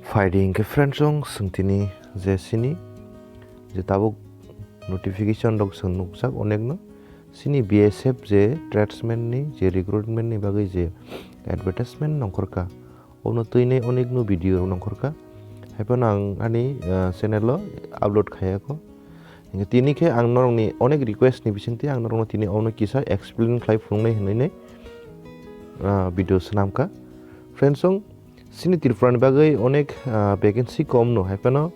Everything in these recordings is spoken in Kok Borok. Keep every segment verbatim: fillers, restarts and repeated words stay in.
Phaidi hwnkhe friends, chwng tini je sini je tabuk notification rok chwng nukjak onekno, sini B S F je tradesman ni je recruitment ni bagwi je advertisement nongkhorkha, ono twinai onekno video rok nongkhorkha, haiphano ang ani, ah, channel o upload khaiyakho. Hingke tini khe ang norokni onek request ni bisingtwi ang norokno tini ono kisa explain khlai phunuknai hinwi nai, ah, video swnamkha. Friends, chwng sini Tripura ni bagwi onek, ah, vacancy kom no, haiphano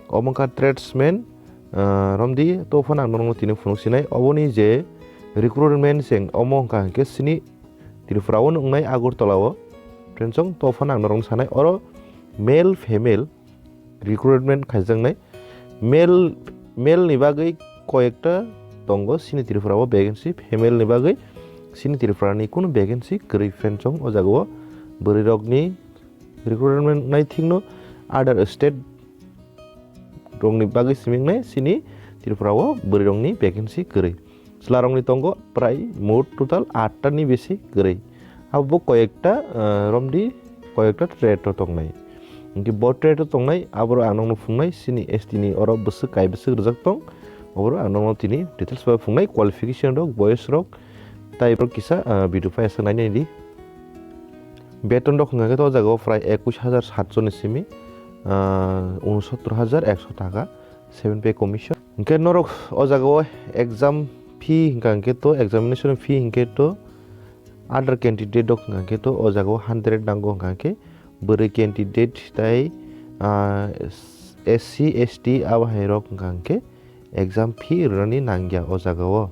omo wngkha tradesman, ah, romdi to phano ang norokno tini phunuk sinai. Oboni je recruitment cheng omo wngkha hingke sini Tripura o wngnai Agartala o. Friends, chwng to phano ang norokno sanai oro male female recruitment khaijaknai. Male, male ni bagwi koyekta tongo sini Tripura o vacancy, female ni bagwi sini Tripura ni kunu vacancy kwrwi. Friends, chwng o jaga o bwrwi rokni recruitment nai thikno other state rokni bagwi simi wngnai sini Tripura o bwrwi rokni vacancy kwrwi. Chwla rokni tongo prai mot total atta ni besi kwrwi. Abo koyekta, ah, romdi koyekta trade o tongnai. Hingke bo trade o tongnai, aboro ang nokno phungnai, sini S T ni oro bwswk kai bwswk rijak tong, aboro ang nokno tini details bai phungnai, qualification rok, boyes rok, tai borok kisa, ah, video pai aswk nai nai di. Beton rok hwnka khe to o jaga o prai ekush hajar satso ni simi, ah, unosottor hajar ekso taka, seven pay commission. Hingke norok o jaga o exam fee hwnka hingke to, examination fee hingke to, other candidate rok hwnka hingke to o jaga o hundred nango hwnka hingke bwrwi candidate tai, ah, S C, S T abo hai rok hwnka hingke exam fee rwnani nangya o jaga o.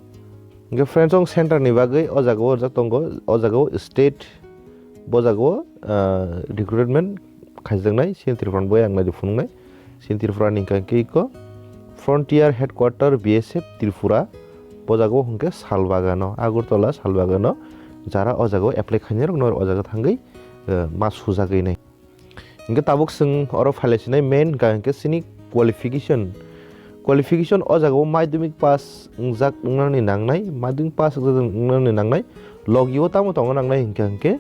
Hingke friends, chwng center ni bagwi o jaga o rijak tongo, o jaga o state bo jaga o, ah, recruitment khaijaknai, sini Tripura ni bagwi ang nai phunuknai. Sini Tripura ni hwnka khe iko Frontier Headquarter B S F Tripura, bo jaga o hwnkhe Salbagano, Agartala Salbagano jara o jaga o apply khainai rok no o jaga thangwi, eh, ma sujagwi nai. Hwnkhe tabuk chwng oro phailaisinai main hwnkha hwnkhe chini qualification. Qualification o jaga o madhyamik pass wngjak wngnani nangnai, madhyamik pass wngjak wngnani nangnai, logi o tamo tongna nangnai hwnkha hwnkhe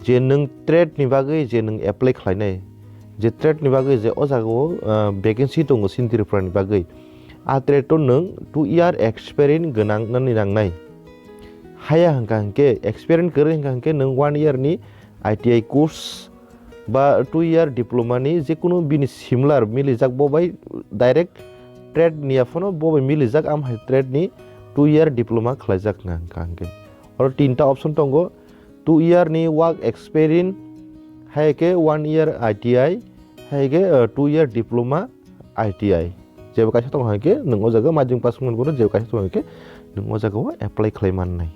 je nwng trade ni bagwi je nwng apply khlainai, je trade ni bagwi je o jaga o, ah, vacancy tongo chini Tripura ni bagwi, a trade o nwng two year experience gwnang nani nangnai. Haya hwnkha hwnkhe experience kwrwi hwnkha hwnkhe nwng one year ni I T I course ba two year diploma ni jekunu bini similar milijak bo bai direct trade ni ya phano bo bai milijak, am hai trade ni two year diploma khlaijak hwnkha hwnkhe. Oro tinta option tongo, two year ni work experience, hai khe one year I T I, hai khe, uh, two year diploma I T I. Jebo kaisa tongo hai khe nwng o jaga madhyamik pass wngmani borok jebo kaisa tongo hai khe nwng o jaga o apply khlai mannai.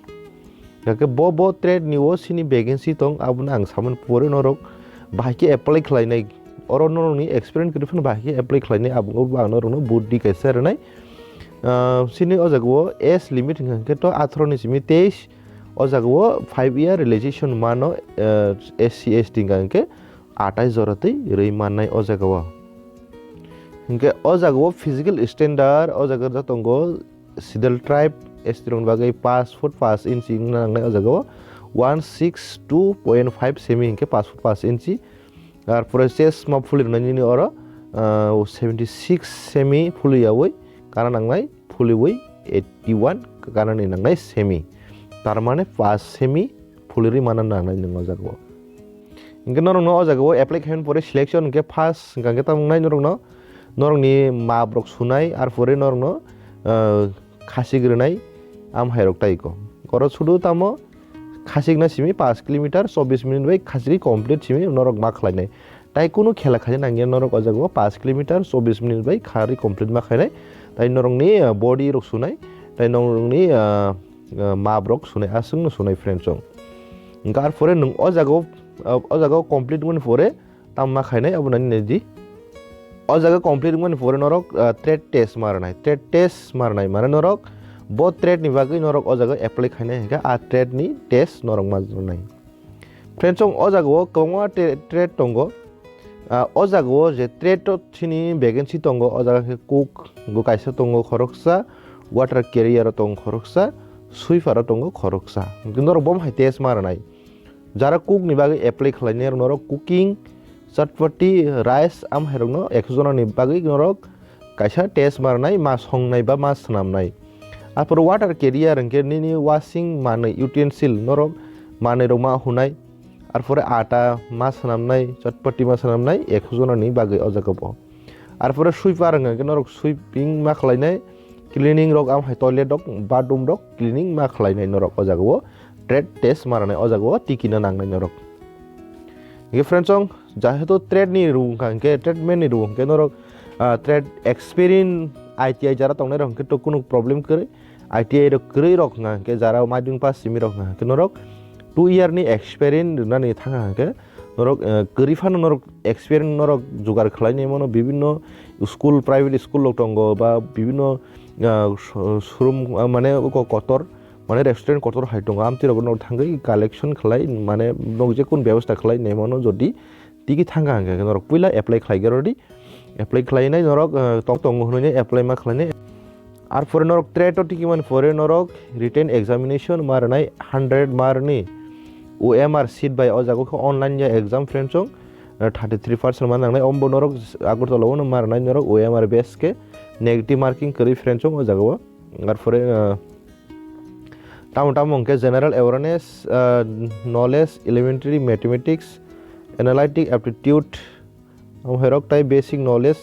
Hingkhe bo, bo trade ni o sini vacancy tong, abono ang samani pore norok bahai khe apply khlainai. Oro norokni experience kwrwi phano bahai khe apply khlainai, abo ang norokno buddi kaisa rwnai. Ah, sini o jaga o age limit hwnkha hwnkhe to atharo ni simi teis, o jaga o five year relaxation mano, ah, S C S T hwnkha hwnkhe atai jora twi rwi mannai o jaga o. Hwnkhe o jaga o physical standard o jaga rwjak tongo, Scheduled Tribe S T rokni bagwi paanch foot paanch inchi wngna nangnai o jaga o, one six two point five semi hwnkhe paanch foot paanch inchi. Ar pore chest ma phuli rwnai nini oro, ah, seventy six semi phuli yaui kana nangnai, phuliui eighty one kana ni nangnai semi. Tar mane paanch semi phulirwi mana nangnai nwng o jaga o. Hingke norokno o jaga o apply khaimani pore selection hingke first hingka hingke tamo wngnai norokno, norokni map rok sunai, ar pore norokno, ah, khasik rwnai, am hai rok tai ko. Oro sudu tamo khasik na simi paanch kilometer chobbish minute bai khasik complete simi norok ma khlainai. Tai kunu khela khaina nangya norok o jaga o paanch kilometer chobbish minute bai kharwi complete ma khainai. Tai norokni, ah, body rok sunai, tai norokni, ah, ah, map rok sunai, aswk no sunai friend chong. Hingke ar pore nwng o jaga o, ah, o jaga o complete wngmani pore tamo ma khainai abo nani nai di. O jaga complete wngmani pore norok, ah, trade test ma rwnai, trade test ma rwnai mane norok bo trade ni bagwi norok o jaga apply khainai hingke a trade ni test norok ma rwnai. Friends, chwng o jaga o kwbangma tra-, trade tongo. Ah, o jaga o je trade o chini vacancy tongo, o jaga khe cook bo kaisa tongo khoroksa, water carrier o tongo khoroksa, sweeper o tongo khoroksa. Hingke norok bo hai test ma rwnai. Jara cook ni bagwi apply khlainai rok norok cooking Chatpati, rice, amhairokno ekso jonani bagwi norok kaisa test ma rwnai, ma songnai ba ma swnamnai. Arpore water carrier hwnkhe nini washing manwi utensil norok manwirok ma hunai. Arpore ata ma swnamnai, chatpati ma swnamnai ekso jonani bagwi o jaga bo. Arpore sweeper hwnkhe norok sweeping ma khlainai, cleaning rok, amhai toilet rok, bathroom rok cleaning ma khlainai norok o jaga o. Trade test ma rwnai o jaga o tiki no nangnai norok. Hwnkhe friends, chwng jehetu trade ni rw wngkha hwnkhe, trade man ni rw wngkhe norok, ah, trade experience I T I jara tongnai rok hwnkhe to kunu problem kwrwi. I T I rok kwrwi rok wngkha hwnkhe, jara madhyamik pass simi rok wngkha hwnkhe norok two year ni experience rwnani thangkha hwnkhe norok, eh, kwrwi phano norok experience norok jugar khlainai mano, bibinno school, private school rok tongo ba bibinno, ah, showroom, ah, mane oko kotor, mane restaurant kotor hai tongo, amtwi rok no thangwi collection khlai, mane nok je kun bebosta khlai nai mano, jodi tiki thangkha hwnkhe norok puila apply khlai gero di, apply khlai nai norok, eh, tok tongo hwnwi apply ma khlai nai. Arpore norok trade o tiki man pore norok written examination ma rwnai hundred mark ni O M R seat bai o jaga khe online ya exam friends chwng, eh, thirty three percent ma nangnai, ombo norok Agartala o no ma rwnai norok O M R base khe negative marking kwrwi friends chwng o jaga o. Arpore, eh, tamo tamo hwnkhe general awareness, ah, knowledge, elementary mathematics, analytic aptitude, amhairok tai basic knowledge,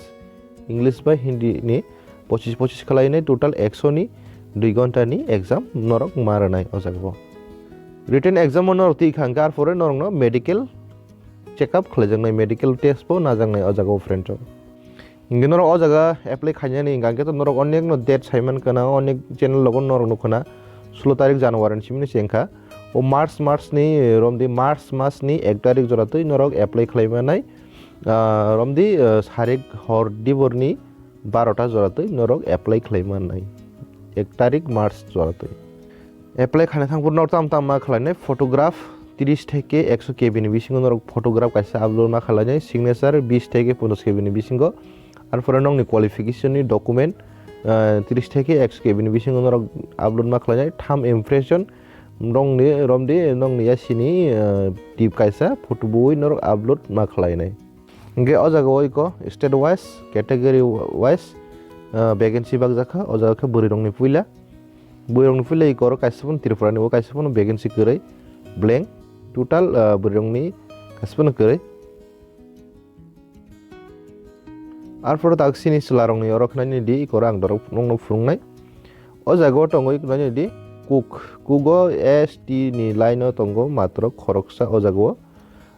English bai Hindi ni pochis pochis khlainai, total ekso ni dui ghonta ni exam norok ma rwnai o jaga o. Written exam o norok twi kha hwnkhe arpore norokno medical check up khlaijaknai, medical test bo najaknai o jaga o friend rok. Hingke norok o jaga apply khainani hingka hingke to norok onek no date saiman kana, onek channel logo norok nukho na, sulo tarik January ni simi se wngkha. O March, March ni, romdi March mas ni ek tarik jora twi norok apply khlai manai, ah, romdi, ah, sarik hor dibor ni barota jora twi norok apply khlai manai, ek tarik March jora twi. Apply khaina thangphuru norok tam tam ma khlainai, photograph tris theke ekso K B ni bisingo norok photograph kaisa upload ma khlainai, signature bis theke ponchas K B ni bisingo, arpore nokni qualification ni document, ah, tris theke ekso K B ni bisingo norok upload ma khlainai, thumb impression nokni romdi nokni yasini, ah, tip kaisa photo bui norok upload ma khlainai. Hingke o jaga o iko state wise, category wise, ah, vacancy bakjakha, o jaga khe bwrwi rokni puila. Bwrwi rokni puila iko oro kaisa phano Tripura ni o kaisa phano vacancy kwrwi, blank, total, ah, bwrwi rokni kaisa phano kwrwi. Arpore tak sini chwla rokni oro khnani di, iko oro ang dorok nokno phwrwngnai. O jaga o tongo iko nani di, cook, cook o S T ni line o tongo matro khoroksa o jaga o.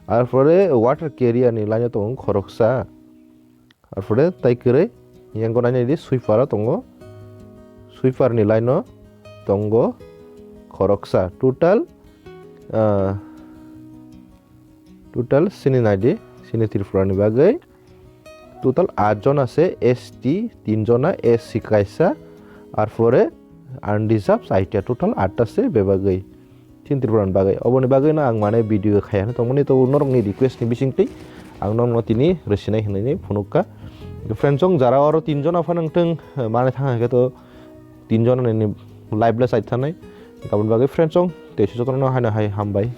Arpore water carrier ni line o tongo khoroksa. Arpore tai kwrwi, yang ko nani di sweeper o tongo. Sweeper ni line o tongo khoroksa. Total, ah, total sini nai di, sini Tripura ni bagwi. Total aat jona se S T, tin jona S C kaisa, arpore unreserved saita, total atta se bebagwi. Chin Tripura ni bagwi. Oboni bagwi no ang mane video khaya no tongmani to norokni request ni bisingtwi ang norokno tini rwsinai hinwi phunukha. Friends chwng jara oro tin jona phano wngthwng, mane thang hwnkhe to tin jona ni live le chai thanai. Aboni bagwi friends chwng tei jotono haino hai hambai.